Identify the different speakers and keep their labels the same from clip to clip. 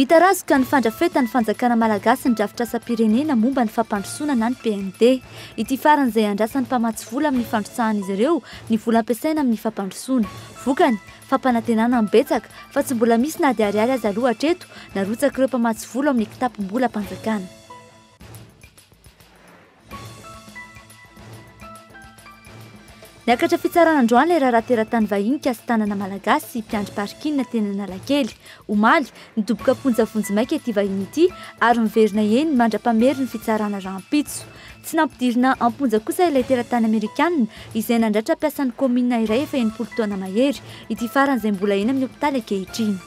Speaker 1: Mitarazoka ny fandrafetan'ny fanjakana malagasy ny drafitrasam-pirenena momba ny fampandrosoana na ny PND. Ity farany izay andrasan'ny mpamatsy vola amin'ny fandrotsahan'izy ireo ny vola ampiasaina amin'ny fampandrosoana. Vokany, fampanantenana no betsaka fa tsy mbola misy na dia ariary aza aloha hatreto narotsak'ireo mpamatsy vola ao amin'ny kitapom-bolam-panjakana. Niakatra fitsarana androany ilay raharaha teratany vahiny mikasi-tanana malagasy mpiandry parking teny Analakely. Omaly, nidoboka am-ponja vonjimaika ity vahiny ity ary miverina eny mandra-pamery ny fitsarana rahampitso. Tsy nampidirina am-ponja kosa ilay teratany amerikanina izay nandratra mpiasan'ny kaominina iray efa 60 taona mahery. Ity farany izay mbola eny amin'ny hopitaly ankehitriny.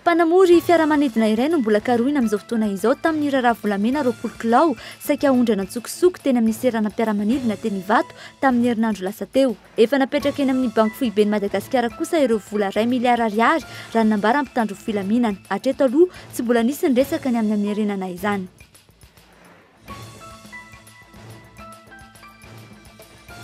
Speaker 1: Mpanamory fiaramanidina iray no mbola karohina amin'izao fotoana izao tamin'ny raharaha volamena 20 kilao saika haondrana an-tsokosoko teny amin'ny seranam-piaramanidina teny Ivato tamin'ny herinandro lasa teo. Efa napetraka eny amin'ny Banky Foiben'i Madagasikara kosa ireo vola iray miliara ariary raha ny nambaran'ny mpitandro filaminana. Hatreto aloha, tsy mbola nisy ny resaka ny amin'ny hamerenana izany.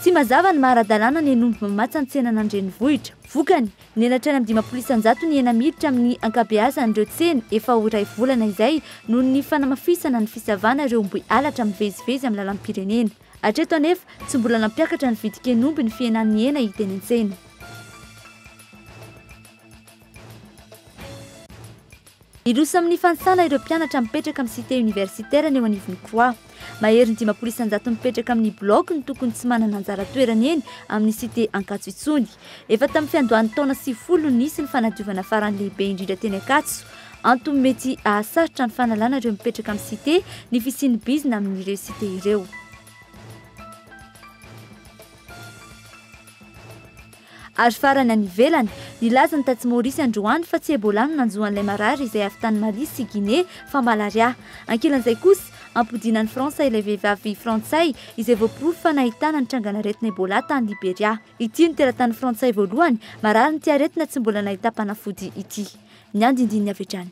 Speaker 1: Tsy mazava ny maha ara-dalàna ny hen'omby mamatsa ny tsenan'Andrenivohitra. Vokany, nihena hatrany amin'ny 50% ny hena miditra amin'ny ankabeazan'ireo tsena efa ho iray volana izay noho ny fanamafisana ny fisavana ireo omby halatra mivezivezy amin'ny lalam-pirenena. Hatreto anefa, tsy mbola nampiakatra ny vidin-ken'omby ny fihenan'ny hena hita eny an-tsena. Hiroso amin'ny fanisana ireo mpianatra mipetraka amin'ny cité universitaire ny eo anivon'ny Croix. Maherin'ny 50% mipetraka amin'ny bloc no tokony tsy manana anjara toerana eny amin'ny cité Ankatso intsony. Efa tamin'ny fiandohan'ny taona 90 no nisy ny fanadiovana farany lehibe indrindra teny Ankatso. Antony mety hahasarotra ny fanalana ireo mipetraka amin'ny cité ny fisian'ny bizina amin'ireo cité ireo. Ary farany any ivelany, nilaza ny tatsy Maorisy androany fa tsy Ebola no nanjo an'ilay marary izay avy tany Mali sy Guinée fa malaria. Ankilan'izay kosa, ampodiana any Frantsa ilay vehivavy frantsay izay voaporofo fa nahitana ny trangan'aretina Ebola tany Liberia. Ity no teratany frantsay voalohany mararin'ity aretina tsy mbola nahitam-panafody ity. Ny andindininy avy hatrany.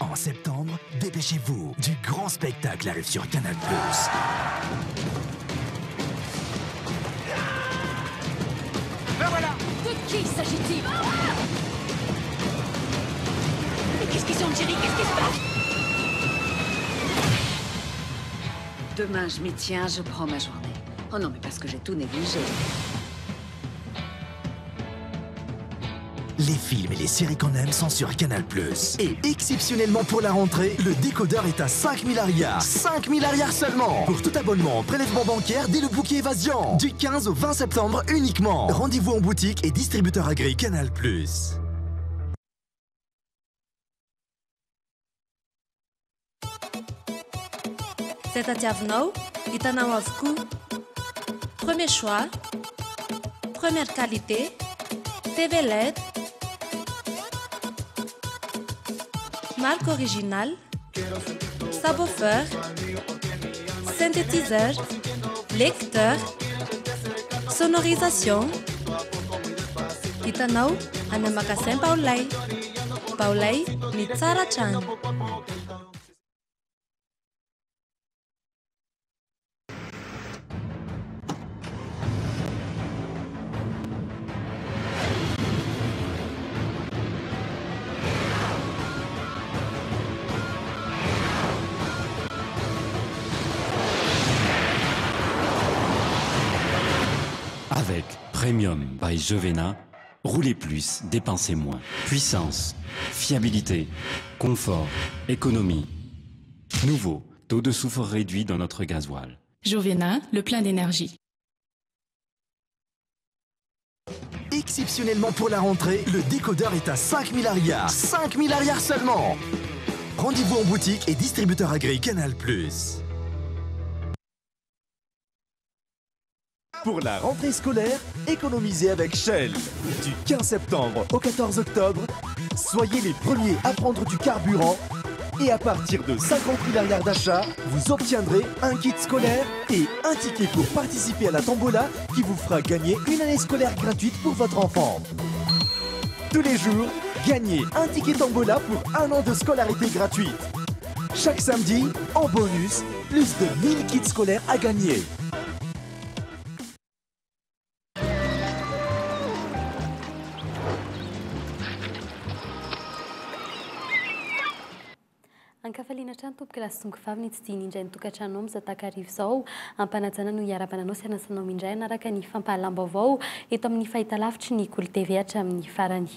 Speaker 2: En septembre, dépêchez-vous, du grand spectacle arrive sur Canal+.
Speaker 3: Ben voilà. De qui s'agit-il? Mais qu'est-ce qu'ils ont, Jerry? Qu'est-ce qui se passe?
Speaker 4: Demain, je m'y tiens, je prends ma journée. Oh non, mais parce que j'ai tout négligé.
Speaker 2: Les films et les séries qu'on aime sont sur Canal+. Et exceptionnellement pour la rentrée, le décodeur est à 5000 ariary. 5000 ariary seulement. Pour tout abonnement, prélèvement bancaire dès le bouquet évasion. Du 15 au 20 septembre uniquement. Rendez-vous en boutique et distributeur agréé Canal+.
Speaker 5: Izay tadiavinao, hitanao avokoa. Premier choix, première qualité, TV led, marque originale, subwoofer, synthétiseur, lecteur, sonorisation. Hitanao any amin'ny magasin Baolay. Baolay, ny tsara hatrany.
Speaker 6: Avec Premium by Jovena, roulez plus, dépensez moins. Puissance, fiabilité, confort, économie. Nouveau, taux de soufre réduit dans notre gasoil.
Speaker 7: Jovena, le plein d'énergie.
Speaker 2: Exceptionnellement pour la rentrée, le décodeur est à 5000 ariary. 5000 ariary seulement. Rendez-vous en boutique et distributeur agréé Canal+. Pour la rentrée scolaire, économisez avec Shell. Du 15 septembre au 14 octobre, soyez les premiers à prendre du carburant Et à partir de 50 000 ariary d'achat, vous obtiendrez un kit scolaire et un ticket pour participer à la tombola qui vous fera gagner une année scolaire gratuite pour votre enfant. Tous les jours, gagnez un ticket tombola pour un an de scolarité gratuite. Chaque samedi, en bonus, plus de 1000 kits scolaires à gagner.
Speaker 5: Ankafaliana hatrany tompoko lahy sy tongovavy ny tsidihiny indray ny tokantranonao amin'izao takariva izao. Ampanajana no hiarabana anao sy hanasanao indray hanaraka ny fampahalalam-baovao eto amin'ny fahitalavitry ny Kolo TV hatramin'ny farany.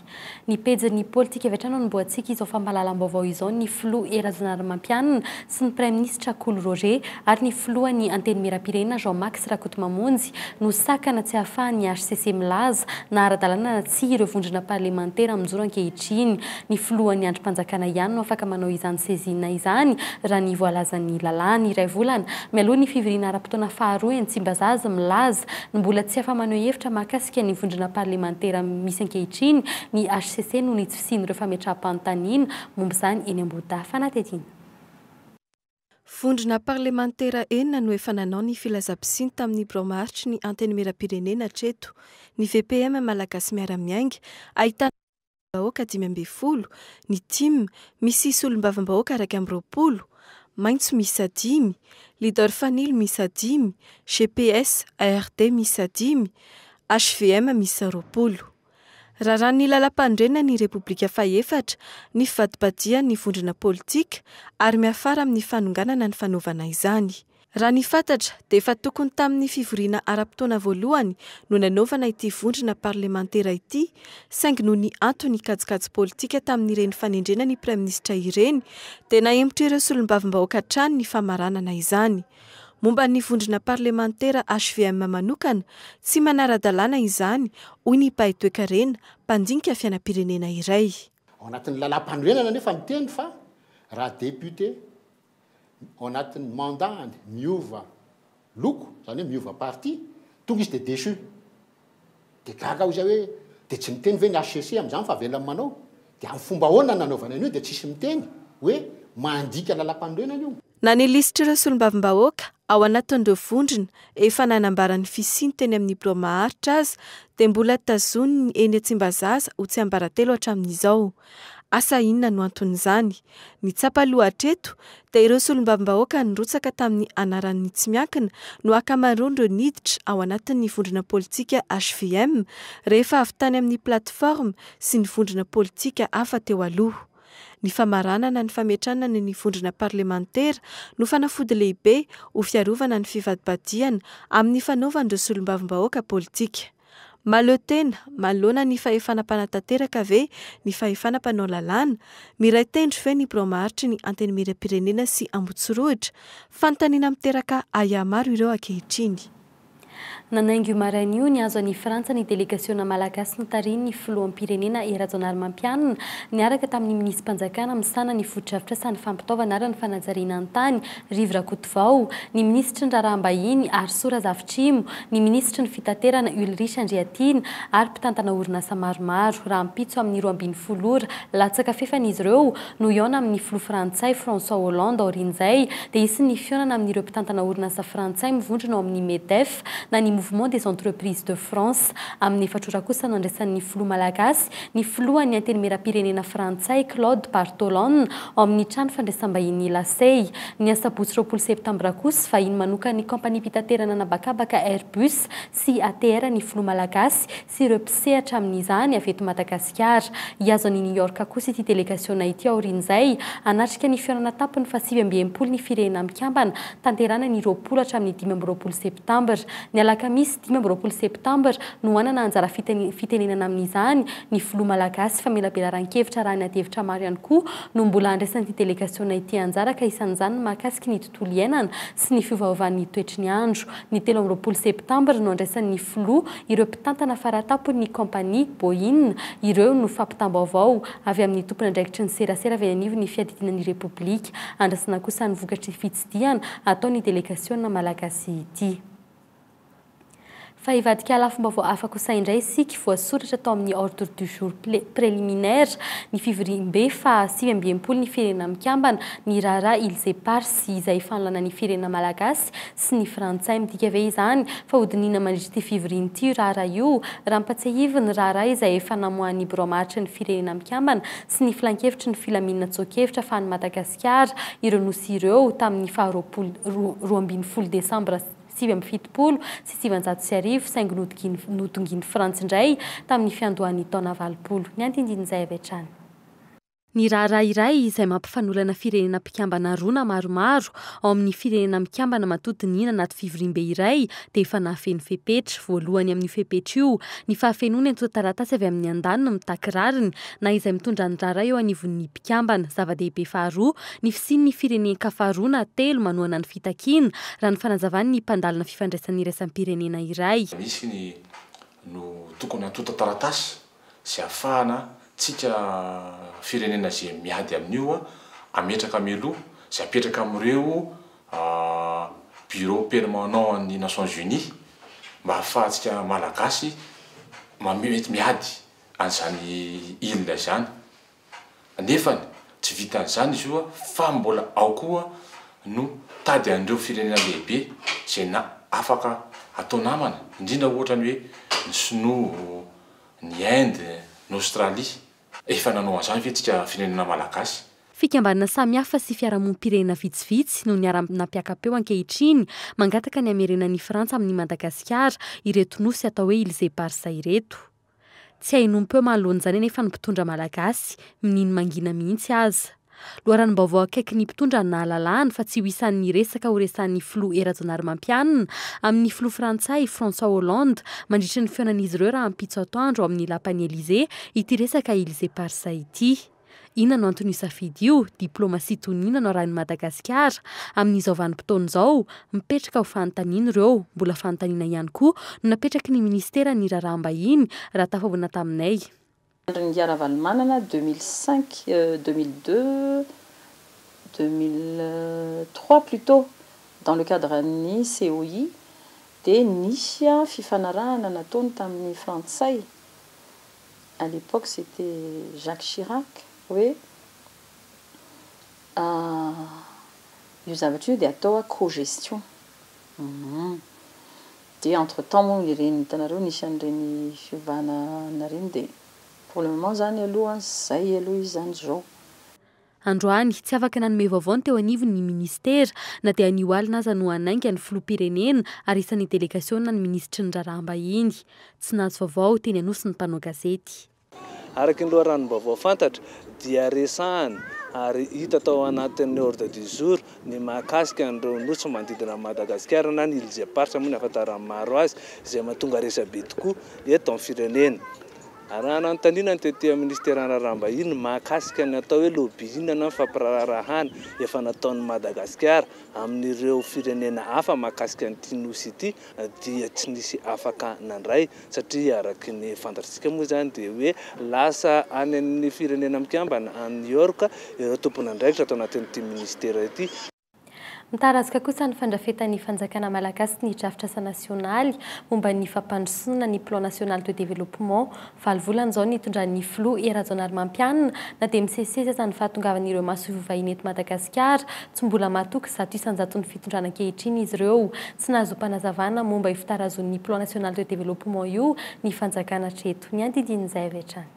Speaker 5: Ny pejin'ny politika avy hatrany no anombohantsika izao fampahalalam-baovao izao ny filoha Hery Rajaonarimampianina sy ny praiminisitra Kolo Roger ary ny filohan'ny Antenimierampirenena Jean Max Rakotomamonjy no sakana tsy ahafahan'ny hcc milaza na ara-dalàna na tsia ireo vondrona parlemantera mijoro ankehitriny. Ny filohan'ny andrim-panjakana ihany no afaka manao izany saisine izany raha ny voalazan'ny lalàna. Iray volana mialoha ny fivoriana ara-potoana faharoa eny Tsimbazaza milaza ny mbola tsy afa-maneho hevitra mahakasika ny vondrona parlemantera misy ankehitriny ny hcc noho ny tsy fisian'ireo fametraham-panontaniana momba izany eny Ambohidahy. Fanadihadiana.
Speaker 8: Vondrona parlemantera enina no efa nanao ny filazam-pisiany tamin'ny birao maharitry ny Antenimierampirenena hatreto. Ny VPM Malagasy Miara-Miainga, ahitana solombavambahoaka 15, ny tim, misy solombavambahoaka 21, Maitso miisa dimy, Leader Fanilo miisa dimy, gps, ARD miisa dimy, hvm miisa 20. Raràn'ny Lalàmpanorenana ny Repoblika fahefatra ny fivadibadihan'ny vondrona politika ary miafara amin'ny fanonganana ny fanaovana izany. Raha ny fantatra dia efa tokony tamin'ny fivoriana ara-potoana voalohany no nanaovana ity vondrona parlemantera ity saingy noho ny antony kajikajy politika tamin'ireny fanendrena ny praiminisitra ireny dia nahemotr'ireo solombavambahoaka hatrany ny famaranana izany. Momba ny vondrona parlemantera hvm manokana, tsy manara-dalàna izany, hoy ny mpahay toekarena, mpandinika fiainam-pirenena iray.
Speaker 9: Ao anatin'ny lalàmpanorenana anefa miteny fa raha député ao anatin'ny mandat-ny miova loko, izany hoe miova parti, tonga izy dia déchu. Dia gaga aho izay hoe dia tsy miteny ve ny HCC amin'izany fa avelany manao? Dia amin'ny fomba ahoana no nanaovany an'io dia tsisy miteny hoe mandika lalàmpanorenana io?
Speaker 8: Na ny lisitr'ireo solombavambahoaka ao anatin'ireo vondrona efa nanambara ny fisiany teny amin'ny birao maharitra aza dia mbola tazoniny eny Tsimbazaza ho tsiambaratelo hatramin'izao. Asa inona no anton'izany? Ny tsapa aloha hatreto dia ireo solombavambahoaka nirotsaka tamin'ny anaran'ny tsy miankina no ankamaroan'ireo niditra ao anatin'ny vondrona politika hvm rehefa avy tany amin'ny Plateforme sy ny vondrona politika hafa teo aloha. Ny famaranana ny fametranana ny vondrona parlemantera no fanafody lehibe ho fiarovana ny fivadibadihana amin'ny fanaovan'ireo solombavambahoaka politika. Mahaleo tena manoloana ny fahefana mpanatanteraka ve ny fahefana mpanao lalàna? Miray tendro ve ny birao maharitry ny Antenimierampirenena sy Ambotsirohitra? Fanontaniana miteraka ahiahy maro ireo ankehitriny.
Speaker 5: Nanaingo io maraina io nihazo an'i Frantsa ny delegasiona malagasy notarihin'ny filoham-pirenena Hery Rajaonarimampianina niaraka tamin'ny minisi-panjakana misahana ny fotodrafitrasa ny fampitaovana ary ny fanajariana ny tany, Rivo Rakotovao, ny minisitry ny raharaham-bahiny, Harisoa Razafitrimo, ny minisitry ny fitaterana, Ulrich Andriatiana, ary mpitantana orinasa maromaro. Rahampitso amin'ny 12 ora latsaka fefany izy ireo no hihaona amin'ny filoha frantsay François Hollande aorian'izay dia hisy ny fihaonana amin'ireo mpitantana orinasa frantsay mivondrona ao amin'ny MEDEF na ny Mouvement des Entreprises de France. Amin'ny efatra ora kosa no handraisan'ny filoha malagasy ny filohan'ny antenimierampirenena frantsay Claude Bartolone ao amin'ny trano fandraisam-bahiny Lasey. Ny asabotsy 20 septambra kosa, vahiny manokan'ny kaompaniam-pitaterana an'habakabaka Airbus sy ATR ny filoha malagasy sy ireo mpisehatra amin'izany avy eto Madagasikara. Hihazo an'i New York kosa ity delegasiona ity aorian'izay, hanatrika ny fihaonana tampony faha 69 ny Firenena Mikambana, tanterahina ny 20 hatramin'ny 25 septambra. Ny alakamisy 25 septambra no hanana anjara fitenenana amin'izany ny filoha malagasy. Famelabelaran-kevitra arahina adihevitra maro ihany koa no mbola handraisan'ity delegasiona ity anjara ka isan'izany ny mahakasika ny tontolo iainana sy ny fiovaovan'ny toetry ny andro. Ny 23 septambra no andraisan'ny filoha ireo mpitantana faratampony ny kaompania Boeing. Ireo no fampitam-baovao avy amin'ny tompon'andraikitry ny serasera avy eny anivon'ny fiadidiana ny Repoblika. Andrasana kosa ny vokatry fitsidihana ataon'ny delegasiona malagasy ity. Fa hivadika lafim-baovao hafa kosa indray isika, voasoratra tao amin'ny ordre du jour préliminaire ny fivoriambe faha 69 ny Firenena Mikambana ny raharaha Îles Éparses izay fanolanan'ny firenena malagasy sy ny frantsay. Midika ve izany fa hodinihina mandritra ity fivoriana ity io raharaha io? Raha ampatsiahiviny ny raharaha izay efa namoahan'ny birao maharitry ny Firenena Mikambana sy ny Filankevitry ny Filaminana tsoa-kevitra fa an'i Madagasikara ireo nosy ireo tamin'ny faha 12 desambra 1979 saingy nodongin'i Frantsa indray tamin'ny fiandohan'ny taona 80. Ny andindinin'izay avy hatrany. Ny raharaha iray izay mampifanolana firenena mpikambana roa na maromaro ao amin'ny Firenena Mikambana matoa dinihina anaty fivoriambe iray dia efa nahafeno fepetra. Voalohany amin'io fepetra io, ny fahafenoana antontan-taratasy avy amin'ny andaniny mitaky rariny na izay mitondra ny raharaha eo anivon'ny mpikambana. Zava-dehibe faharoa, ny fisian'ny firenen-kafa roa na telo manohana ny fitakiana, raha ny fanazavan'ny mpandalina fifandraisan'ny iraisam-pirenena iray.
Speaker 10: Misy ny no tokony antontan-taratasy izay ahafahana tsika firenena izay miady amin'io ametraka mialoha izay apetraka amin'ireo bureau permanent an'ny Nations Unies mba ahafahantsika Malagasy mety miady an'izany île izany. Nefany tsy vitan'izany izy io fa mbola ao koa no tady an'ireo firenena lehibe izay na afaka atao namana, indrindra ohatra ny hoe ny Sinoa, ny Inde, ny Australie. Efa nanao an'izany ve tsika firenena Malagasy?
Speaker 5: Fikambanana samihafa sy fiarahamonim-pirenena vitsivitsy no niara-nampiaka-peo ankehitriny mangataka ny hamerenan'i Frantsa amin'i Madagasikara ireto nosy atao hoe Îles Éparses ireto. Tsy hainoam-peo manoloana izany anefa ny mpitondra malagasy, miniany mangina mihitsy aza. Loharanom-baovao akaiky ny mpitondra no nahalalana fa tsy ho isan'ny resaka horesahan'ny filoha Hery Rajaonarimampianina amin'ny filoha frantsay François Hollande mandritra ny fihaonan'izy ireo rahampitso atoandro ao amin'ny lapan'i Elysée ity resaka Îles Éparses ity. Inona no anton'io safidy io? Diplaomasia toy ny inona no arahin'i Madagasikara amin'izao vanim-potoana izao? Mipetraka ho fanontaniana ireo. Mbola fanontaniana ihany koa no napetraky ny minisiteran'ny Raharaham-bahiny raha tafahoana taminay.
Speaker 11: Andry Ravalomanana 2005, 2002, 2003 plutôt, dans le cadre ny COI dia nisy fifanarahana nataony tamin'ny frantsay. À l'époque c'était Jacques Chirac hoe io zavatra io dia atao cogestion. Dia entre temps moa ireny hitanareo nisy an'ireny fiovana ireny dia pour le moment zany aloha zay aloha izy zany zao.
Speaker 5: Androany, tsy afaka nanome vaovao ny teo anivon'ny ministera na dia anio alina aza no hanainga ny filoham-pirenena ary isan'ny delegasiona ny minisitry ny raharaham-bahiny. Tsy nahazo vaovao teny Anosy ny mpanao gazety.
Speaker 12: Araka ny loharanom-baovao fantatra dia resahana ary hita tao anatin'ny ordre du jour ny mahakasika an'ireo nosy manodidina an'i Madagasikara na ny Îles Éparses moa ny ahafantaran'ny maro azy izay mahatonga resabe tokoa eto amin'ny firenena. Raha nanontaniana ny tety amin'ny ministeran'ny raharaham-bahiny mahakasika ny atao hoe lobbying na fampiraharahana efa nataon'i Madagasikara amin'ireo firenena hafa mahakasika an'ity nosy ity dia tsy nisy afaka nandray satria araka ny fantatsika moa izany dia hoe lasa any amin'ny firenena mikambana any New York ireo tompon'andraikitra ato anatin'ity ministera ity.
Speaker 5: Mitarazoka kosa ny fandrafetan'ny fanjakana malagasy ny drafitrasa nasionaly momba ny fampandrosoana ny plan national de développement. Valo volana izao nitondran'ny filoha Hery Rajaonarimampianina na dia misesisesy aza ny fahatongavan'ireo masoivoho vahiny eto Madagasikara. Tsy mbola matoky 100% ny fitondrana ankehitriny izy ireo. Tsy nahazoam-panazavana momba io fitarazoan'ny plan national de développement io ny fanjakana hatreto. Ny andidinin'izay avy hatrany.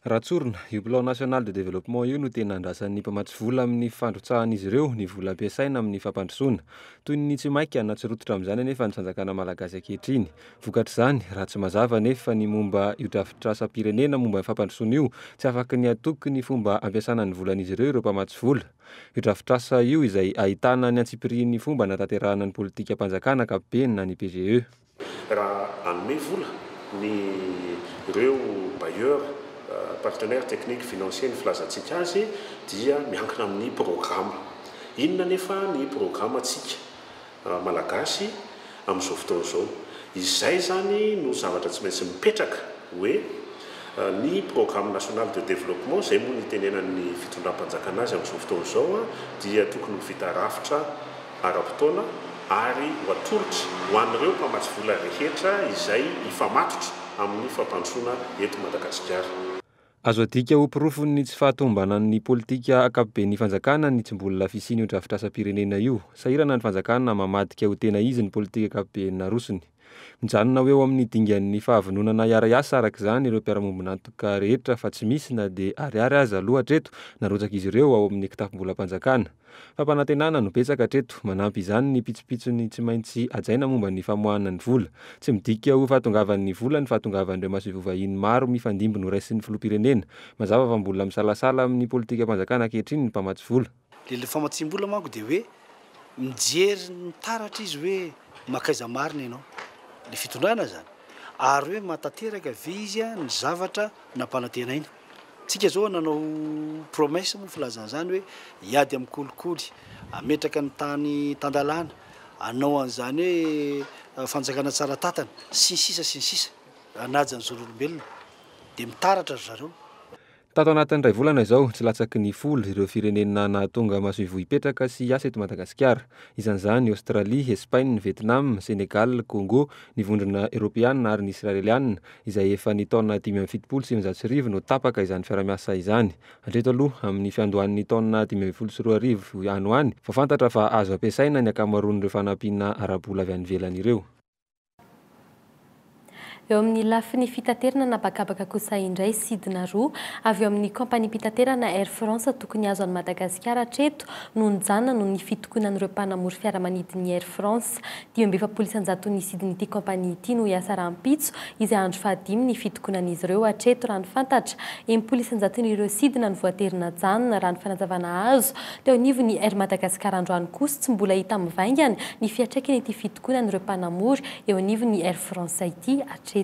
Speaker 13: Raha tsorina, io plan national de développement io no tena andrasan'ny mpamatsy vola amin'ny fandrotsahan'izy ireo ny vola ampiasaina amin'ny fampandrosoana. Toy ny tsy maika na tsy rototra amin'izany anefa ny fanjakana malagasy ankehitriny. Vokatr'izany, raha tsy mazava anefa ny momba io drafitrasam-pirenena momba ny fampandrosoana io, tsy afaky ny hatoky ny fomba ampiasana ny volan'izy ireo ireo mpamatsy vola. Io drafitrasa io izay ahitana ny antsipirihin'ny fomba hanatanterahana ny politikam-panjakana ankapobeny na ny PGE.
Speaker 14: Raha hanome vola ny ireo bailleurs, partenaires techniques financiers ny filazantsika azy dia miankina amin'ny programa. Inona anefa ny programantsika malagasy amin'izao fotoana izao? Izay izany no zavatra tsy maintsy mipetraka hoe ny programme national de développement, izay moa no itenenan'ny fitondram-panjakana azy amin'izao fotoana izao, dia tokony ho vita rafitra ara-potoana. ary ho atolotra ho an'ireo mpamatsy vola rehetra izay hifamatotra amin'ny fampandrosoana eto Madagasikara.
Speaker 13: Azo adika ho porofon'ny tsy fahatomombanan'ny politika ankapoben'ny fanjakana ny tsy mbola fisian'io drafitrasam-pirenena io. Sahirana ny fanjakana mamadika ho tena izy ny politika ankapobeny narosony. Mijanona ho eo amin'ny dingan'ny fahavononana hiara-hiasa araka izany ireo mpiara-mombon'antoka rehetra fa tsy misy na dia ariary aza aloha hatreto narotsak'izy ireo ao amin'ny kitapom-bolam-panjakana. Fampanantenana no betsaka hatreto. Manampy izany ny pitsopitsony tsy maintsy hajaina momba ny famoahana ny vola. Tsy midika ho fahatongavan'ny vola ny fahatongavan'ireo masoivoho vahiny maro mifandimby noraisin'ny filoham-pirenena. Mazava fa mbola misalasala amin'ny politikam-panjakana ankehitriny ny mpamatsy vola.
Speaker 15: Ilay famatsiam-bola manko dia hoe mijery ny taratra izy hoe mankaiza marina ianao, ilay fitondrana izany, ary hoe mahatanteraka ve izy ny zavatra nampanantenaina. Tsika zao nanao promesse moa filazana izany hoe hiady amin'ny kolikoly, hametraka ny tany tan-dalàna, hanao an'izany hoe fanjakana tsara tantana, sy ny sisa sy ny sisa, hanaja ny zon'olombelona. Dia mitaratra ry zareo.
Speaker 13: Tato anatin'ny iray volana izao, tsy latsaky ny folo ireo firenena nahatonga masoivoho hipetraka sy hiasa eto Madagasikara. Isan'izany Aostralia, Espaina, Vietnam, Sénégal, Congo, ny Vondrona Eoropeana ary ny Israeliana, izay efa ny taona 1975 no tapaka izany fiarahamiasa izany. Hatreto aloha, amin'ny fiandohan'ny taona 2015 any ho any, vao fantatra fa azo ampiasaina ny ankamaroan'ireo fanampiana ara-bola avy any ivelany ireo.
Speaker 5: Eo amin'ny lafiny fitaterana an'habakabaka kosa indray, sidina roa avy eo amin'ny kaompaniam-pitaterana Air France tokony hihazo an'i Madagasikara hatreto no nijanona noho ny fitokonan'ireo mpanamory fiaramanidin'ny Air France. 45% sidin'ity kaompania ity no hiasa rahampitso, izay andro fahadimy ny fitokonan'izy ireo hatreto, raha ny fantatra. 60 isan-jaton'ireo sidina no voatery najanona, raha ny fanazavana azo teo anivon'ny Air Madagascar androany kosa. Tsy mbola hita mivaingana ny fiantraikan'ity fitokonan'ireo mpanamory eo anivon'ny Air France ity hatreto.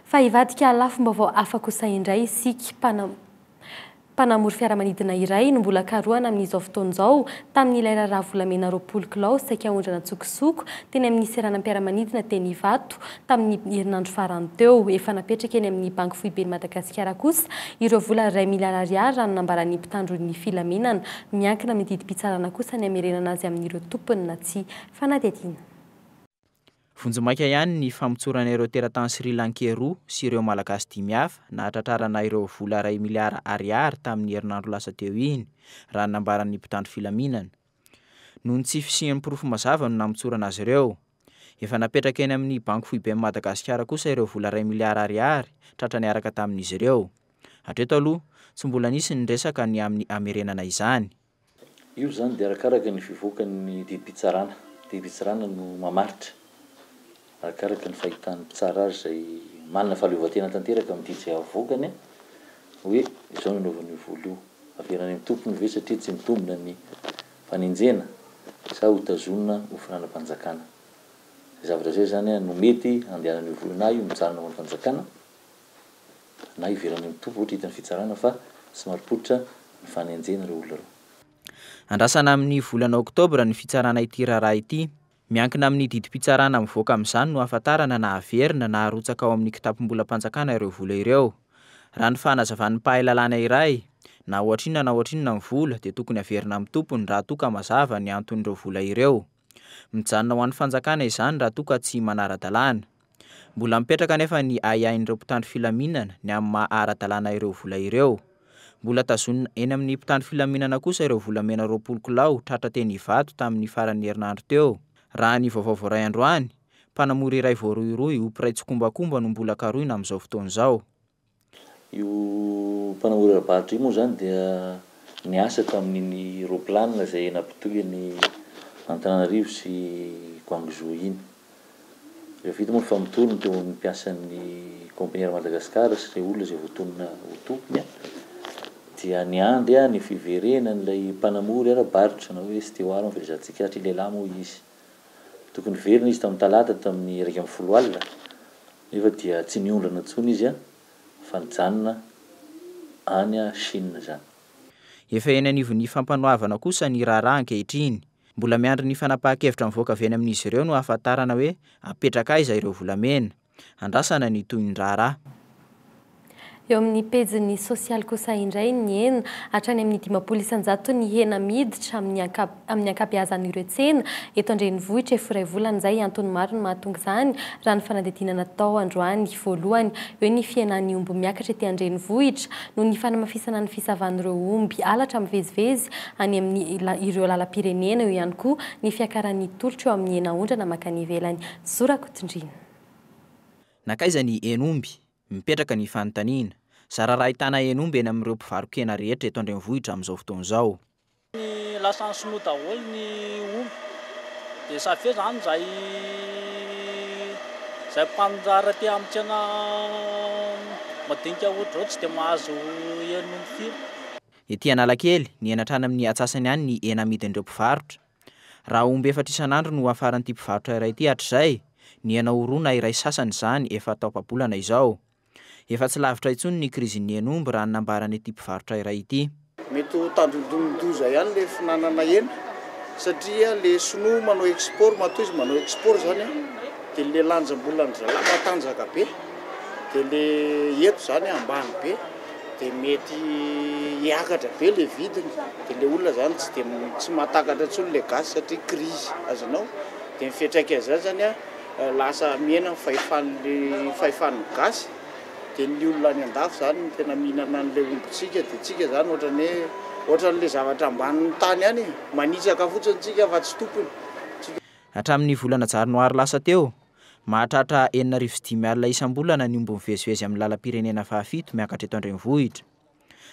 Speaker 5: Fa hivadika lafim-baovao hafa kosa indray isika, Mpanamory fiaramanidina iray no mbola karohana amin'izao fotoana izao tamin'ilay raharaha volamena 20 kilao saika aondrana an-tsokosoko teny amin'ny seranam-piaramanidina teny Ivato tamin'ny herinandro farany teo. Efa napetraka eny amin'ny Banky Foiben'i Madagasikara kosa ireo vola iray miliara ariary raha ny nambaran'ny mpitandro ny filaminana. Miankina amin'ny didim-pitsarana kosa ny hamerenana azy amin'ireo tompony na tsia. Fanadihadiana.
Speaker 16: Vonjimaika ihany ny famotsorana ireo teratany Sri Lankey roa sy ireo Malagasy dimy hafa nahatratrarana ireo vola iray miliara ariary tamin'ny herinandro lasa teo iny, raha ny nambaran'ny mpitandro filaminana. Noho ny tsy fisian'ny porofo mazava no namotsorana azy ireo. Efa napetraka eny amin'ny Banky Foiben'i Madagasikara kosa ireo vola iray miliara ariary tratra niaraka tamin'izy ireo. Hatreto aloha, tsy mbola nisy ny resaka ny amin'ny hamerenana izany.
Speaker 17: Io izany dia arakaraka ny fivoakan'ny didim-pitsarana. Didim-pitsarana no mamaritra, arakaraka ny fahitan'ny mpitsara azy izay manana fahaleovantena tanteraka amin'ny didy izay avoakany hoe izao no anaovana io vola io. Averina any amin'ny tompony ve satria tsy mitombina ny fanenjehana sa hotazonina ho fananam-panjakana. Izay zavatra izay izany no mety handehanan'io vola na io mijanona ho an'ny fanjakana na hiverina any amin'ny tompo ohatra hitan'ny fitsarana fa tsy marim-pototra ny fanenjehana ireo olona ireo.
Speaker 16: Andrasana amin'ny volana oktobra ny fitsarana ity raharaha ity. Miankina amin'ny didim-pitsarana mivoaka amin'izany no hahafantarana na haverina na harotsaka ao amin'ny kitapom-bolam-panjakana ireo vola ireo. Raha ny fanazavan'ny mpahay lalàna iray, na ohatrinona na ohatrinona ny vola dia tokony haverina amin'ny tompony raha toa ka mazava ny anton'ireo vola ireo. Mijanona ho an'ny fanjakana izany raha toa ka tsy manara-dalàna. Mbola mipetraka anefa ny ahiahin'ireo mpitandro filaminana ny amin'ny maha ara-dalàna ireo vola ireo. Mbola tazonina eny amin'ny mpitandro filaminana kosa ireo volamena 20 kilao tratra teny Ivato tamin'ny faran'ny herinandro teo. Raha ny vaovao voaray androany, mpanamory iray voarohirohy ho mpiray tsikombakomba no mbola karohina amin'izao fotoana izao.
Speaker 17: Io mpanamory ara-barotra io moa izany dia niasa tamin'iny roaplanina izay nampitohy an'i Antananarivo sy Guangzhou iny. Rehefa vita moa ny famotorana teo amin'ny mpiasan'ny Compagnie Air Madagascar sy ireo olona izay voatonona ho tompony dia niandry ny fiverenan'ilay mpanamory ara-barotra na hoe steward ny filazantsika azy satria lehilahy moa izy. Tokony hiverina izy tamin'ny talata tamin'ny 11 alina nefa dia tsy niondrana intsony izy fa nijanona any Chine izany.
Speaker 16: Efa eny anivon'ny fampanoavana kosa ny raharaha ankehitriny. Mbola miandry ny fanapahan-kevitra mivoaka avy eny amin'izy ireo no hahafantarana hoe apetraka aiza ireo volamena. Andrasana ny tohin'ny raharaha.
Speaker 5: Eo amin'ny pejin'ny sosialy kosa indray, nihena hatrany amin'ny 50% ny hena miditra amin'ny amin'ny ankabeazan'ireo tsena eto an-drenivohitra efa iray volana izay. Antony maro no mahatonga izany raha ny fanadihadiana natao androany. Voalohany, eo ny fihenan'ny omby miakatra ety an-drenivohitra noho ny fanamafisana ny fisavan'ireo omby halatra mivezivezy any amin'ny ireo lalam-pirenena. Eo ihany koa ny fiakaran'ny tolotra eo amin'ny hena aondrana mankany ivelany. Zo Rakotondriana.
Speaker 16: Nankaiza ny hen'omby? Mipetraka ny fanontaniana. Zara raha ahitana hen'omby eny amin'ireo mpivaro-kena rehetra eto an-drenivohitra amin'izao fotoana izao.
Speaker 18: Ny lasan'ny sinoa daholo ny omby dia ça fait zany zay zay mpanondrara aty amin'ny tsena madinika ohatr'izao tsy dia mahazo hen'omby firy.
Speaker 16: Ety Analakely, nihena hatrany amin'ny atsasany ihany ny hena amidin'ireo mpivarotra. Raha omby efatra isan'andro no hafaran'ity mpivarotra iray ity hatrizay, nihena ho roa na iray sasany izany efa taom-pabolana izao. Efa tsy lavitra intsony ny krizin'ny hen'omby raha ny nambaran'ity mpivarotra iray ity.
Speaker 19: Mety ho tandindomin-doza ihany ilay fihinanana hena satria ilay sinoa manao export, matoa izy manao export izany dia ilay lanjam-bolan-dry zalahy matanjaka be dia ilay eto izany ambany be. dia mety hiakatra be le vidiny dia le olona zany tsy dia tsy mahatakatra intsony le gasy satria crise azonao dia ny fiantraikan'izany zany a lasa mihena ny fahefan'ny fahefan'ny gasy dia ny olona any andafy zany no tena mihinana an'le ombintsika dia tsika zany ohatran'ny hoe ohatran'le zavatra ambanin'ny tany ihany e manitsaka fotsiny tsika fa tsy tompony tsika.
Speaker 16: Hatramin'ny volana janoary lasa teo, Mahatratra 6500 isam-bolana ny omby mivezivezy amin'ny lalam-pirenena fahafito miakatra eto an-drenivohitra.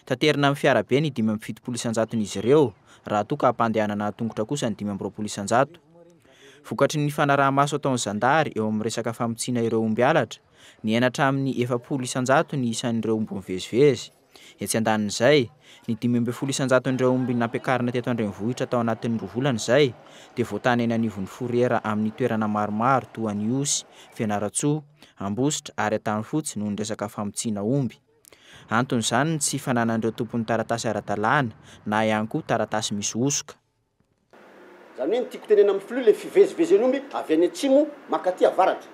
Speaker 16: Taterina amin'ny fiarabe ny 75 isan-jaton'izy ireo, raha toa ka ampandehanana an-tongotra kosa ny 25 isan-jato. Vokatry ny fanaraha-maso ataon'ny zandary eo amin'ny resaka famotsiana ireo omby halatra, nihena hatramin'ny 40 isan-jato ny isan'ireo omby mivezivezy. Etsy andanin'izay, ny 15 isan-jaton'ireo omby nampiakarina teto an-drenivohitra tao anatin'ny roa volana izay dia voatana eny anivon'ny fourrière amin'ny toerana maromaro toa an'i Ihosy, Fianarantsoa, Ambositra ary Antanifotsy noho ny resaka famotsiana omby. Anton'izany ny tsy fananan'ireo tompony taratasy ara-dalàna na ihany koa taratasy misy hosoka.
Speaker 20: Izany hoe ny tiako tenena amin'ny flux le fivezivezen'omby avy any atsimo mankaty avaratra.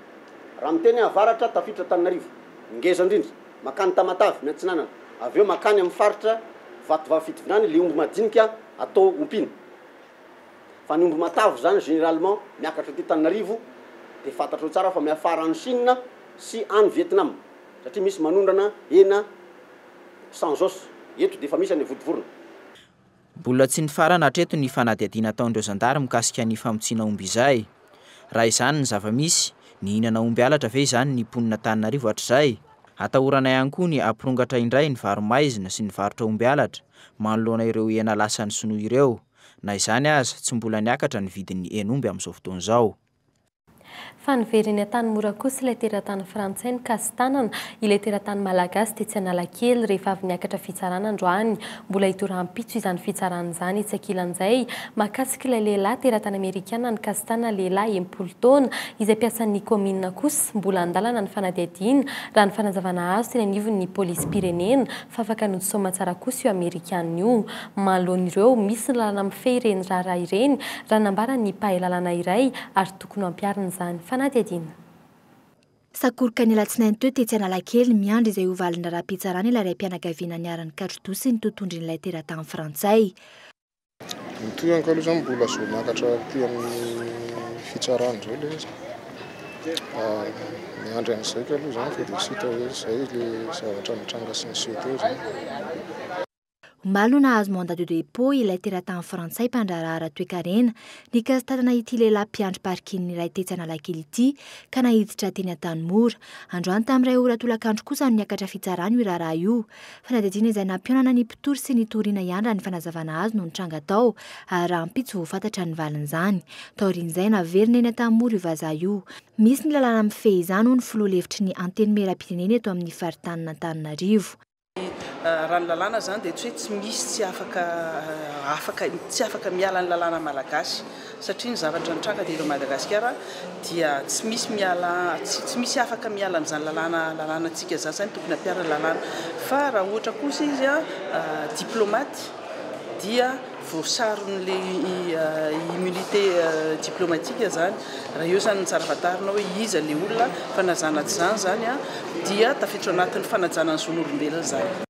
Speaker 20: Raha miteny aho avaratra tafiditra Antananarivo, ngeza indrindra, mankany Tamatave, miantsinanana, avy eo mankany amin'ny faritra Vatovavy Fitovinany le omby madinika atao ompiana. Fa ny omby matavy izany généralement miakatra aty Antananarivo dia fantatrao tsara fa miafara any Chine sy any Vietnam satria misy manondrana hena sans os eto dia efa misy any Vontovorona.
Speaker 16: Mbola tsy nifarana hatreto ny fanadihadiana ataon'ireo zandary mikasika ny famotsiana omby izay. Raha izany ny zava-misy, nihinana omby halatra ve izany ny mponin'Antananarivo hatrizay? Atahorana ihany koa ny hampirongatra indray ny varo-maizina sy ny varotra omby halatra manoloana ireo hena lasan'ny sinoa ireo. Na izany aza, tsy mbola niakatra ny vidin'ny hen'omby amin'izao fotoana izao.
Speaker 5: Fa niverina eny Antanimora kosa ilay teratany frantsay nikasi-tanana ilay teratany malagasy tetsy Analakely rehefa avy niakatra fitsarana androany. Mbola hitohy rahampitso izany fitsarana izany. Etsy ankilan'izay, mahakasika ilay lehilahy teratany amerikana nikasi-tanana lehilahy 60 taona izay mpiasan'ny kaominina kosa, mbola an-dalana ny fanadihadiana raha ny fanazavana azo teny anivon'ny polisim-pirenena fa afaka nody soamatsara kosa io amerikana io. Manoloana ireo, misy ny lalana mifehy ireny raharaha ireny raha nambaran'ny mpahay lalàna iray ary tokony ho ampiharina izany. Fanadihadiana.
Speaker 1: Sakoroka ny alatsinainy teo tetsy Analakely, miandry izay ho valin'ny raharaham-pitsarana ilay raim-pianakaviana niharan'ny katro-doha sy ny totohondrin'ilay teratany frantsay.
Speaker 21: Ny tohiny aloha izany mbola zo miakatra aty amin'ny fitsarana izao ilay izy. Miandry an'izay aloha izany fa dia tsy hita hoe izay ilay zavatra nitranga sy niseho teo izany.
Speaker 1: Omaly no nahazo mandat de dépôt ilay teratany frantsay mpandraharaha ara-toekarena nikasi-tanana ity lehilahy mpiandry parking iray tetsy Analakely ity ka naiditra teny Antanimora. Androany tamin'ny iray ora tolakandro kosa no niakatra fitsarana io raharaha io. Fanadihadiana izay nampihaonana ny mpitory sy ny toriana ihany raha ny fanazavana azo no nitranga tao ary rahampitso vao fantatra ny valin'izany. Taorian'izay, naverina eny Antanimora io vazaha io. Misy ny lalàna mifehy izany hoy ny filoha lefitry ny Antenimierampirenena eto amin'ny faritanin'Antananarivo.
Speaker 22: Raha ny lalàna izany dia tsy hoe tsy misy tsy afaka afaka tsy afaka miala ny lalàna malagasy satria ny zavatra nitranga teto Madagasikara dia tsy misy miala tsy tsy misy afaka miala amin'izany lalàna lalànantsika izany izany tokony hampiharina ny lalàna fa raha ohatra kosa izy diplomate dia voasaron'ilay immunité. immunité diplomatique zany. Raha eo zany ny tsara fantarina hoe iza le olona fa na zany na tsy zany zany dia tafiditra ao anatin'ny fanajana ny zon'olombelona zany.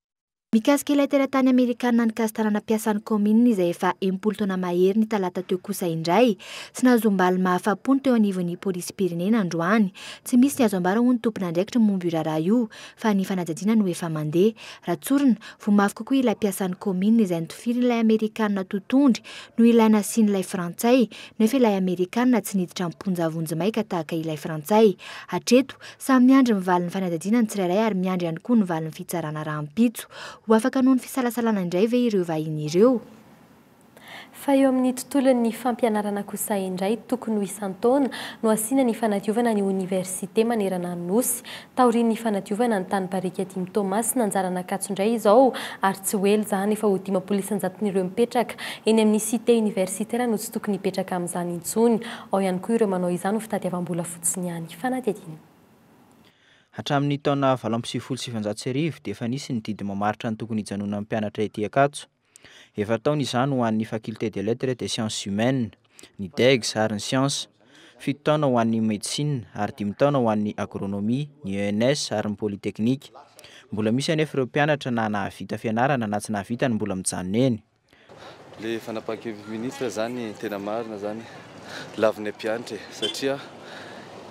Speaker 1: Mikasika ilay teratany amerikanina nikasi-tanana mpiasan'ny kaominina izay efa 60 taona mahery ny talata teo kosa indray, tsy nahazoam-baly mahafa-po ny teo anivon'ny polisim-pirenena androany. Tsy misy ny azo ambara hoy ny tompon'andraikitra momba io raharaha io fa ny fanadihadiana no efa mandeha. Raha tsorina, voa mafy kokoa ilay mpiasan'ny kaominina izay notifirin'ilay amerikanina totondry noho ilay nasian'ilay frantsay nefa ilay amerikanina tsy niditra am-ponja vonjimaika tahaka ilay frantsay. Hatreto, samy miandry ny valin'ny fanadihadiana ny tsirairay ary miandry ihany koa ny valin'ny fitsarana rahampitso. Ho afaka noho ny fisalasalana indray ve ireo vahiny ireo?
Speaker 5: Fa eo amin'ny tontolon'ny fampianarana kosa indray, tokony ho isan-taona no hasiana ny fanadiovana ny oniversite manerana ny Nosy. Taorian'ny fanadiovana ny tany Barikadimy Toamasina, anjaran'Ankatso indray izao ary tsy ho ela izany efa ho 50 isan-jaton'ireo mipetraka eny amin'ny Cité universitaire no tsy tokony hipetraka amin'izany intsony. Ao ihany koa ireo manao izany ho fitadiavam-bola fotsiny ihany. Fanadihadiana.
Speaker 16: Hatramin'ny taona 1998 dia efa nisy ny didy mamaritra ny tokony hijanonan'ny mpianatra ety Ankatso. Efa taona izany ho an'ny Faculté des Lettres et des Sciences Humaines, ny Degs ary ny Sciences. Fito taona ho an'ny Médecine ary dimy taona ho an'ny Agronomie, ny ENS ary ny Polytechnique. Mbola misy anefa ireo mpianatra na nahavita fianarana na tsy nahavita no mbola mijanona eny.
Speaker 3: Le fanapahan-kevitry ministre zany tena marina zany lavinay mpianatra e, satria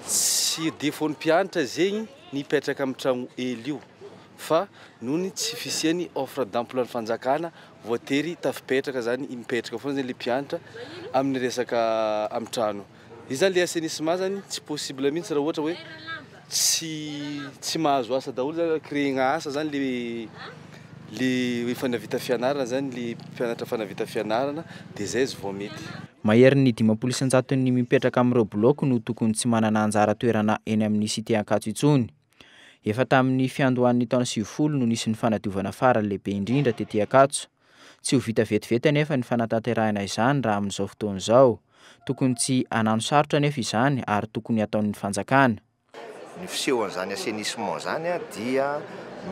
Speaker 3: tsy défaut ny mpianatra zegny ny hipetraka amin'ny tragno hely io fa noho ny tsy fisian'ny offre d'emploi ny fanjakana voatery tafipetraka zany mipetraka foana zany le mpianatra amin'ny resaka amin'ny trano. Io zany le assainissement zany tsy possible mihitsy raha ohatra hoe tsy tsy mahazo asa daholo zany créer-na asa zany le le efa nahavita fianarana zany le mpianatra efa nahavita fianarana de zay izy vao mety.
Speaker 16: Maherin'ny 50% mipetraka amin'ireo bloky no tokony tsy manana anjara toerana eny amin'ny Cité Ankatso intsony. Efa tamin'ny fiandohan'ny taona 90 no nisy ny fanadiovana farany lehibe indrindra tety Ankatso. Tsy ho vita vetivety anefa ny fanatanterahina izany raha amin'izao fotoana izao. Tokony tsy hanano sarotra anefa izany ary tokony hataon'ny fanjakana.
Speaker 4: Ny fisehon'izany assainissement izany dia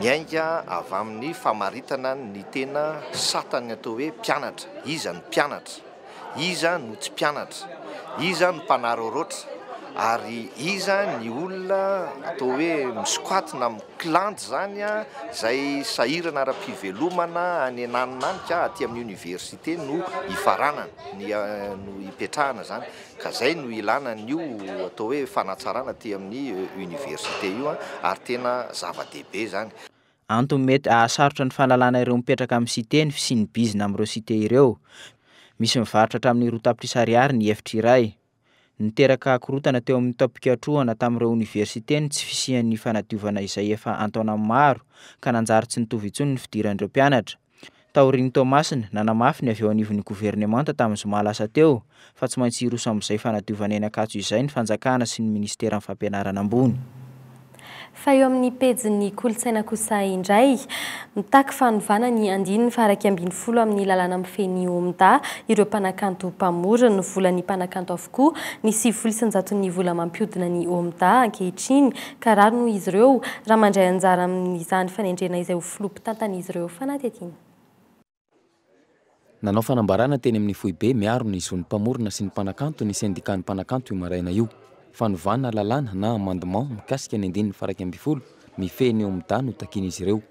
Speaker 4: miainga avy amin'ny famaritana ny tena satan'ny atao hoe mpianatra. Iza no mpianatra? Iza no tsy mpianatra? Iza no mpanararaotra? Ary iza ny olona atao hoe mi-squat na mi-clandy izany izay sahirana ara-pivelomana any ananona any ka aty amin'ny université no hifaranana, ny no hipetrahana izany. Ka izay no ilana an'io atao hoe fanatsarana aty amin'ny université io ary tena zava-dehibe izany.
Speaker 16: Antony mety hahasarotra ny fahalalana ireo mipetraka amin'ny cité ny fisian'ny bizina amin'ireo cité ireo. Misy mivarotra hatramin'ny 2 tapitrisa ariary ny efitra iray. Niteraka korontana teo amin'ny taom-pikatrohana tamin'ireo oniversite ny tsy fisian'ny fanadiovana izay efa an-taonany maro ka nanjary tsy nitovy intsony ny fidiran'ireo mpianatra. Taorian'ny Toamasina, nanamafy ny avy eo anivon'ny governemanta tamin'ny zoma lasa teo fa tsy maintsy hiroso amin'izay fanadiovana eny Ankatso izay ny fanjakana sy ny minisiteran'ny fampianarana ambony.
Speaker 5: Fa eo amin'ny pejin'ny kolontsaina kosa indray, mitaky fanovana ny andininy faha-11 amin'ny lalàna mifehy ny OMDA ireo mpanakanto mpamorona. Volan'ny mpanakanto avokoa ny 90 isan-jaton'ny vola mampihodina ny OMDA ankehitriny ka rariny hoy izy ireo raha mandray anjara amin'izany fanendrena izay ho filoha mpitantana izy ireo. Fanadihadiana.
Speaker 23: Nanao fanambarana teny amin'ny foibe miaro ny zon'ny mpamorona sy ny mpanakanto ny sendikan'ny mpanakanto io maraina io. Fanovana lalàna na amendement mikasika ny andininy faha-11 mifehy ny OMDA no takian'izy ireo.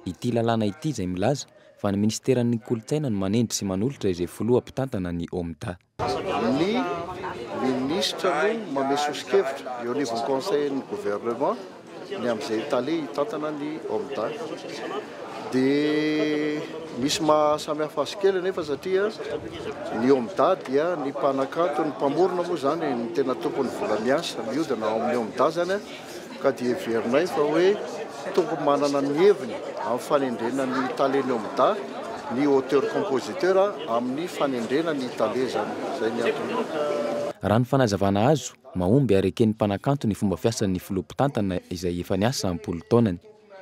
Speaker 23: Ity lalàna ity izay milaza fa ny minisiteran'ny kolontsaina no manendry sy manolotra izay filoha mpitantana ny OMDA.
Speaker 19: Ny minisitra no mamehy soso-kevitra eo anivon'ny conseil ny gouvernement ny amin'izay tale hitantana ny OMDA. Dia misy maha samy hafa azy kely anefa satria ny OMDA dia ny mpanakanto, ny mpamorona moa izany no tena tompon'ny vola miasa, mihodina ao amin'ny OMDA izany ka dia heverinay fa hoe tokony manana ny heviny amin'ny fanendrena ny talen'ny OMDA ny auteur compositeur amin'ny fanendrena ny tale izany. Izay ny antony.
Speaker 23: Raha ny fanazavana azo, mahomby ary eken'ny mpanakanto ny fomba fiasan'ny filoha mpitantana izay efa niasa am-polo taonany.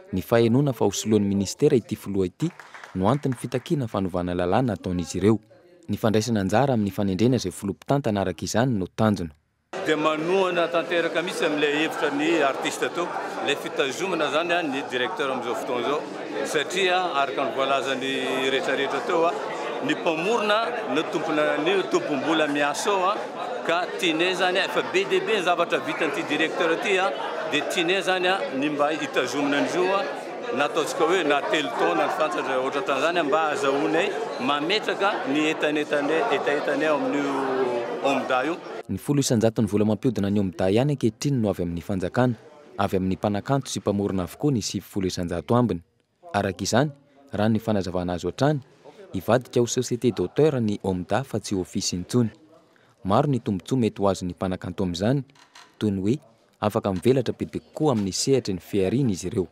Speaker 23: Ny fahenoana fa ho soloan'ny minisitera ity filoha ity no anton'ny fitakiana fanovana lalàna ataon'izy ireo. Ny fandraisana anjara amin'ny fanendrena izay filoha mpitantana araka izany no tanjona.
Speaker 24: Dia manohana tanteraka mihitsy amin'ilay hevitra ny artiste teo, ilay fitazomana izany ny directeur amin'izao fotoana izao satria araka ny voalazan'ny rehetra rehetra teo Ny mpamorona no tompona ny tompom-bola miasa ao ka tianay zany efa be dia be ny zavatra vitan'ity directeur ity dia tianay zany ny mba hitazomina an'izy io na ataontsika hoe na 3 taona ny fantatra ohatran'izany mba ahazahoanay mametraka ny entanetanay hetahetanay ao amin'io OMDA io.
Speaker 23: Ny 10% vola mampiodina ny OMDA ihany ankehitriny no avy amin'ny fanjakana. Avy amin'ny mpanakanto sy mpamorona avokoa ny 90% ambiny. Araka izany, raha ny fanazavana azo hatrany, hivadika ho société d'auteur ny OMDA fa tsy office intsony. Maro ny tombontsoa mety ho azon'ny mpanakanto amin'izany, toy ny hoe afaka mivelatra bebe kokoa amin'ny sehatry ny fihariana izy ireo.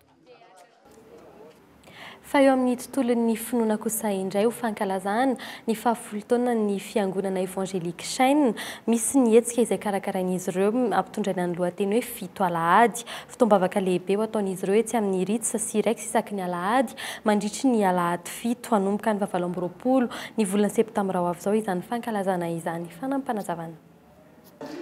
Speaker 5: Fa eo amin'ny tontolon'ny finoana kosa indray ho fankalazana ny faha-10 taonan'ny fiangonana Evangelique Shine, misy ny hetsika izay karakarain'izy ireo ampitondraina ny lohateny hoe 7 alahady. Fotoam-bavaka lehibe ho ataon'izy ireo etsy amin'ny Ritz sy Rex isaky ny alahady mandritry ny alahady 7 hanomboka ny 28 ny volana septambra ho avy izao izany fankalazana izany. Fanampinazavana.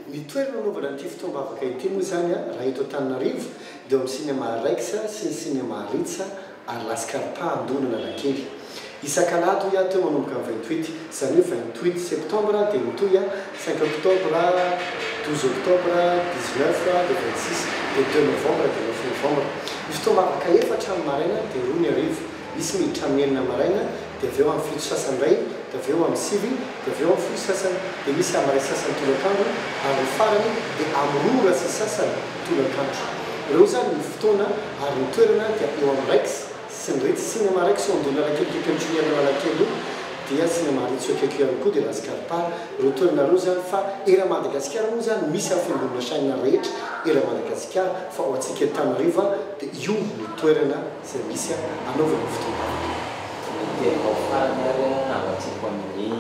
Speaker 2: Ny toerana anaovana an'ity fotoam-bavaka ity moa izany raha eto Antananarivo dia ao amin'ny Cinéma Rex sy ny Cinéma Ritz ary La Scarpa Andohan'Analakely. Isak'alahady hoy aho teo manomboka amin'ny 28, izany hoe 28 septembre dia mitohy 5 octobre, 12 octobre, 19 dia 26 dia 2 novembre dia 9 novembre. Ny fotoam-bavaka 4 amin'ny maraina dia 2 ny hariva. Misy miditra amin'ny 6 maraina dia avy eo amin'ny 7 sasany indray dia avy eo amin'ny 9 dia avy eo amin'ny 10 sasany dia misy amin'ny 1 sasany tolakandro ary ny farany dia amin'ny 2 ora sy sasany tolakandro. Ireo izany ny fotoana ary ny toerana dia eo amin'ny Rex sy ny Ritz. Cinéma Rex eo Andohan'Analakely akaiky an'i Junior Analakely io dia Cinéma Ritz eo akaiky eo ihany koa dia Lascarpa. Ireo toerana ireo izany fa eran'i Madagasikara moa izany misy amin'ny fiangonana Shine rehetra eran'i Madagasikara fa ho antsika eto Antananarivo dia io no toerana izay misy anaovana ny fotoam-bavaka.
Speaker 6: Ny teninao farany ary hamatsiko amin'ny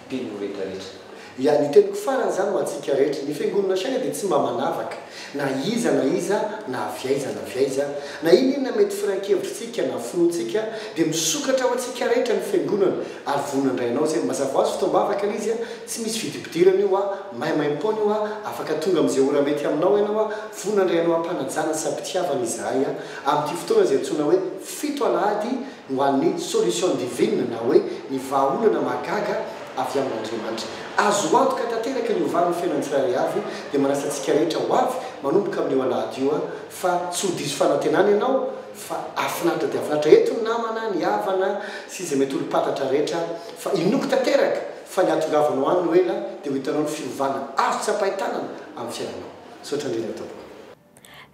Speaker 6: mpino rehetra rehetra.
Speaker 2: Ya, ny teniko farany izany ho antsika rehetra, ny fiangonana Shine dia tsy mba manavaka na iza na iza na avy aiza na avy aiza, na inona inona mety firain-kevitritsika na finoantsika dia misokatra ho antsika rehetra ny fiangonana ary vonona handray anao izay. Mazava ho azy fotoam-bavaka ilay izy, tsy misy fidipidirana io, maimaim-poana io, afaka tonga amin'izay ora mety aminao ianao, vonona handray anao am-panajana sy am-pitiavana izahay. Amin'ity fotoana izay antsoina hoe 7 alahady ho an'ny solution divine na hoe ny vahaolana mahagaga avy amin'Andriamanitra. Azo antoka tanteraka ny hovan'ny fiainan'ny tsirairay avy dia manasa antsika rehetra ho avy manomboka amin'io alahady io fa tsy ho diso fanantenana ianao fa hahafinaritra dia hahafinaritra eto ny namana, ny havana sy izay mety olom-pantatra rehetra fa inoako tanteraka fa ny hahatongavanao any no ela dia ho hitanao ny fiovana azo tsapain-tanana amin'ny fiainanao. Misaotra indrindra tompoko.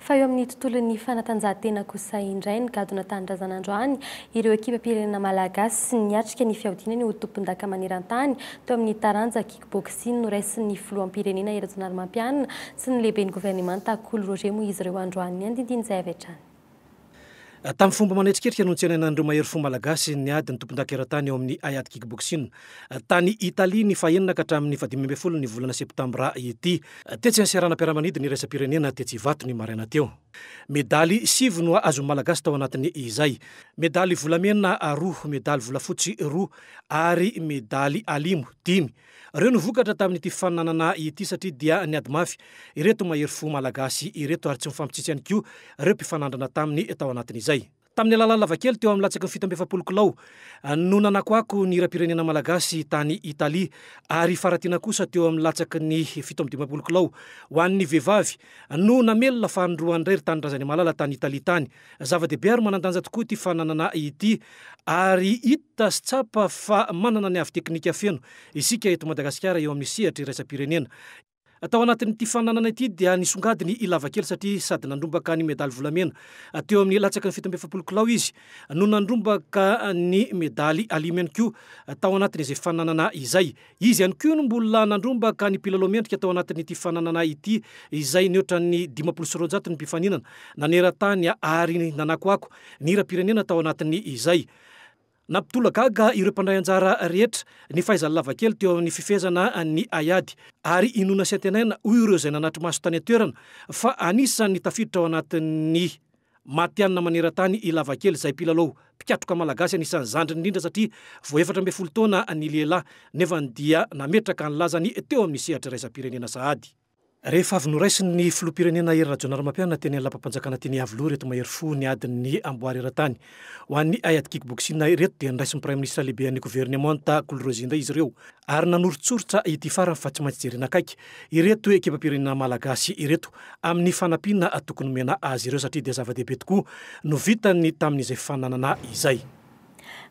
Speaker 5: Fa eo amin'ny tontolon'ny fanatanjahantena kosa indray, nigadona tanindrazana androany ireo ekipam-pirenena malagasy niatrika ny fihaodinany ho tompondaka maneran-tany teo amin'ny taranja kick-boxing noraisin'ny filoham-pirenena Hery Rajaonarimampianina sy ny lehiben'ny governemanta Kolo Roger moa izy ireo androany. Ny andindinin'izay avy hatrany.
Speaker 7: Tamin'ny fomba manetriketrika no nitsenaina an'ireo mahery fo malagasy niady ny tompondaka eran-tany eo amin'ny haiady kick-boxing tany Italia ny fahenina ka hatramin'ny faha-15 ny volana septambra ity. Tetsy amin'ny seranam-piaramanidina iraisam-pirenena tetsy Ivato ny maraina teo. Medaly 9 no azon'ny Malagasy tao anatin'ny izay. Medaly volamena 2, medaly volafotsy 2 ary medaly alimo 5. Ireo no vokatra tamin'ity faninanana ity satria dia niady mafy ireto mahery fo malagasy ireto ary tsy mifampitsitsy ihany koa ireo mpifanandrana taminy tao anatin'izay. Tamin'ny alalan'ny lavakely teo amin'ny latsaky ny 47 kilao no nanakoako ny hiram-pirenena malagasy tany Italia ary Faratiana kosa teo amin'ny latsaky ny 57 kilao ho an'ny vehivavy no namelona fanindroany indray ry tanindrazana malala tany Italia tany. Zava-dehibe ary manan-danja tokoa ity fananana ity ary hita sy tsapa fa manana ny avo teknika feno isika eto Madagasikara eo amin'ny sehatra iraisam-pirenena. Tao anatin'ity fananana ity dia nisongadiny i Lavakely satria sady nandrombaka ny medaly volamena teo amin'ny latsaky ny 47 kilao izy no nandrombaka ny medaly alimo ihany koa tao anatin'izay fananana izay. Izy ihany koa no mbola nandrombaka ny mpilalao mendrika tao anatin'ity fananana ity izay nihoatran'ny 250 ny mpifaninana naneran-tany ary nanakoako ny hiram-pirenena tao anatin'izay. Nampitolagaga ireo mpandray anjara rehetra ny fahaizan'i Lavakely teo amin'ny fifehezana ny haiady ary inoana sy antenaina hoy ireo izay nanatri-maso tany an-toerana fa anisan'ny tafiditra ao anatin'ny matihanina maneran-tany i Lavakely izay mpilalao mpikatroka malagasy anisan'ny zandriny indrindra satria vao 14 taona ny lehilahy nefa dia nametraka ny lazany teo amin'ny sehatra iraisam-pirenena sahady. Rehefa avy noraisin'ny filoham-pirenena Hery Rajaonarimampianina teny amin'ny lapam-panjakana teny Iavoloha ireto mahery fo ny adin'ny amboara eran-tany ho an'ny haiady kickboxing ireto dia noraisin'ny praiminisitra lehiben'ny governemanta Kolo Roger indray izy ireo ary nanoritsoritra ity farany fa tsy maintsy jerena akaiky ireto ekipam-pirenena malagasy ireto amin'ny fanampiana tokony omena azy ireo satria dia zava-dehibe tokoa no vitany tamin'izay fananana izay.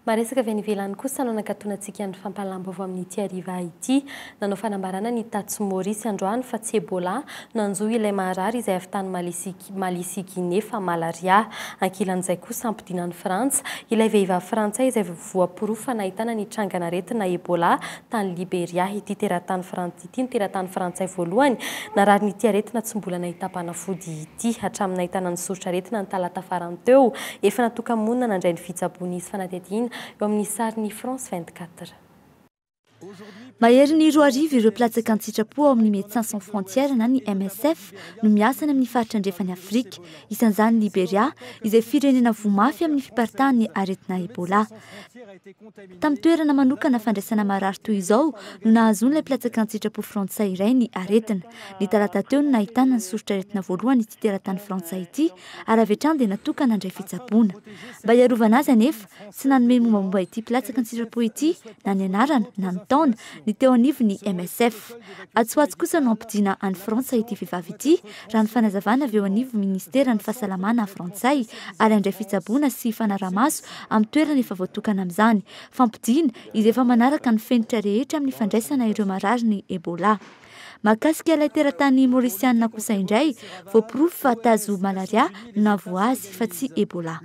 Speaker 5: Maresaka avy any ivelany kosa no nankatonantsika ny fampahalalam-baovao amin'ity hariva ity. Nanao fanambarana ny Tatso Maurice androany fa tsy Ebola no nanjo ilay marary izay avy tany Mali sy Guinée fa malaria. Ankilan'izay kosa hampodiana any Frantsa ilay vehivavy frantsay izay voaporofo fa nahitana ny trangan'aretina Ebola tany Liberia. Ity teratany Ity no teratany frantsay voalohany nararin'ity aretina tsy mbola nahitam-panafody ity. Hatramin'ny nahitana ny soritr'aretina ny talata farany teo, efa natoka-monina nandray ny fitsaboana izy fanadihadiana eo amin'ny sarin'ny France 24.
Speaker 1: Maherin'ny 2000 ireo mpilatsaka an-tsitrapo ao amin'ny Médecins Sans Frontières na ny MSF no miasa any amin'ny faritra andrefan'i Afrika, isan'izany Liberia, izay firenena voa mafy amin'ny fiparitahan'ny aretina Ebola. Tamin'ny toerana manokana fandraisana marary toy izao no nahazoan'ilay mpilatsaka an-tsitrapo frantsay iray ny aretina. Ny talata teo no nahitana ny soritr'aretina voalohany ity teratany frantsay ity ary avy hatrany dia natokana handray fitsaboana. Mba hiarovana azy anefa, tsy nanome mombamomba ity mpilatsaka an-tsitrapo ity na ny anarana na ny taona ny teo anivon'ny MSF. Atsy ho atsy kosa no hampodiana any Frantsa ity vehivavy ity, raha ny fanazavana avy eo anivon'ny minisiteran'ny fahasalamana frantsay, ary handray fitsaboana sy fanaraha-maso amin'ny toerana efa voatokana amin'izany. Fampodiana, izay efa manaraka ny fenitra rehetra amin'ny fandraisana ireo mararin'ny Ebola. Mahakasika ilay teratany Maorisianina kosa indray, voaporofo fa tazo malaria no nahavoa azy fa tsy Ebola.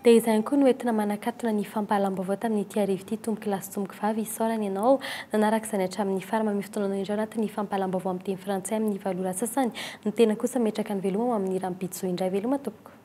Speaker 5: Dia izay ihany koa no entina manakatona ny fampahalam-baovao tamin'ity hariva ity tompoko lahy sy tompoko vavy, isaorana ianao nanaraka izany hatramin'ny farany. Mamehy fotoana anao indray ao anatin'ny fampahalam-baovao amin'ny teny frantsay amin'ny valo ora sasany. Ny tena kosa metraka ny veloma ho amin'ny rahampitso indray. Veloma tompoko.